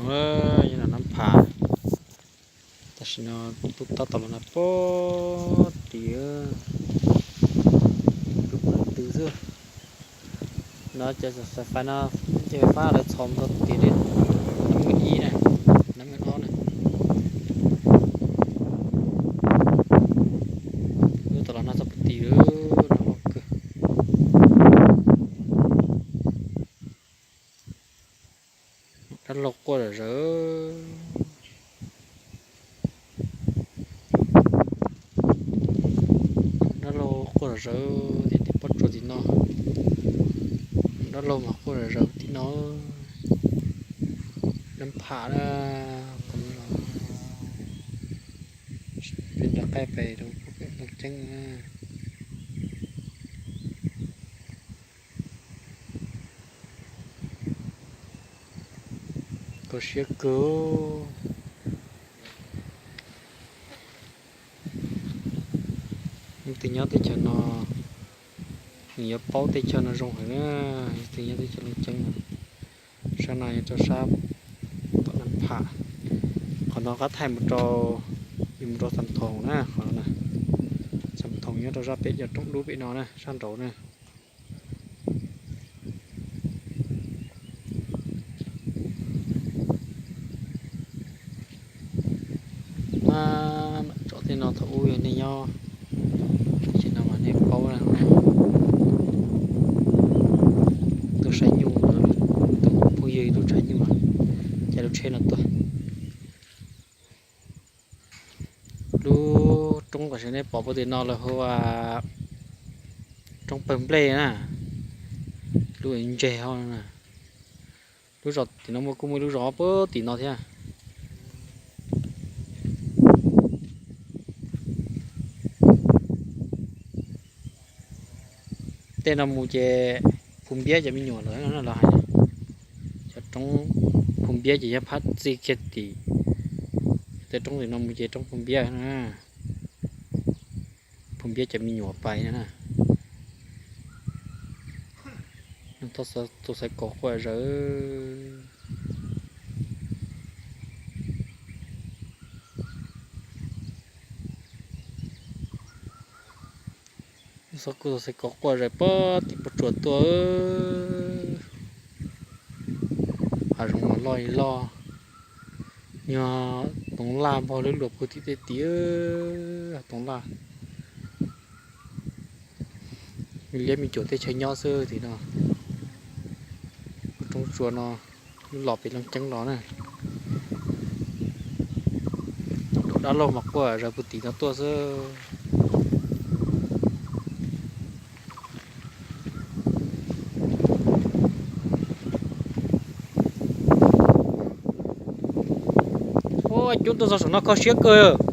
Yog no Nab Pham, tam sim no tub tab tom los nag pog tim, twb pom leej twg xwb. No ces xaim fais no, ces fais fab lawv txhos mus rau tim Nab Meej ib na, Nab Meej ob na. Lub tom los nag txog pug tim lawm, nag loj kawg. Dab laug quaj zom zaws. Dab laug quaj zom zaws tias tim pob tsuas tim no. Dab laug mas quaj zom zaws tim no. Nab Pham na, qhov no los peb nrog qaij pem rau Looj Ceeb na. Kho siab kawg. Leej twg nyob teb chaws no, nws yuav paub teb chaws no zoo heev na. Leej twg nyob teb chaws Looj Ceeb no, sab no yog rau sab tom Nab Pham. Qhov no qab thaij mus rau, yus mus rau Xam Thoos na, qhov no na. Xam Thoos nyob rau sab pem cov roob dub pem no na, sab nraud na. Mas tsom tej no thaum ub yog nej nyob, tam sim no mas nej paub na. Tuaj saib nyuj, tus phooj ywg tuaj saib nyuj, caij lub tsheb no tuaj. Lub roob tam sim nej pom puag tim no lawv hu ua roob pawg nplej na, lub ntseg hauv na. Lub zos tim no muaj, kuj muaj ib lub zos puag tim no thiab. Tej no mus ces Phu Npiab cov me nyuam lawm no los hais. Cov roob Phu Npiab ces yog phab txij kiag tim, tej roob tim no mus ces roob Phu Npiab na. Phu Npiab cov me nyuam pais na. Tus xaiv kaum quaj zaws. Xov kuj tus xaiv kaum quaj zaws puag tim pob tsuas tuaj. Hav zoov mas loj li loj. Yog toov laj npog lwb luas puag tim tej tid, toov laj. Liab me cuam teb chaws nyob xwb tim no. Lub roob tsua no, lub los pem Looj Ceeb los na. Dab laug mas quaj zaws puag tim no tuaj xwb. Ua cub tuaj txog saum no kho siab kawg.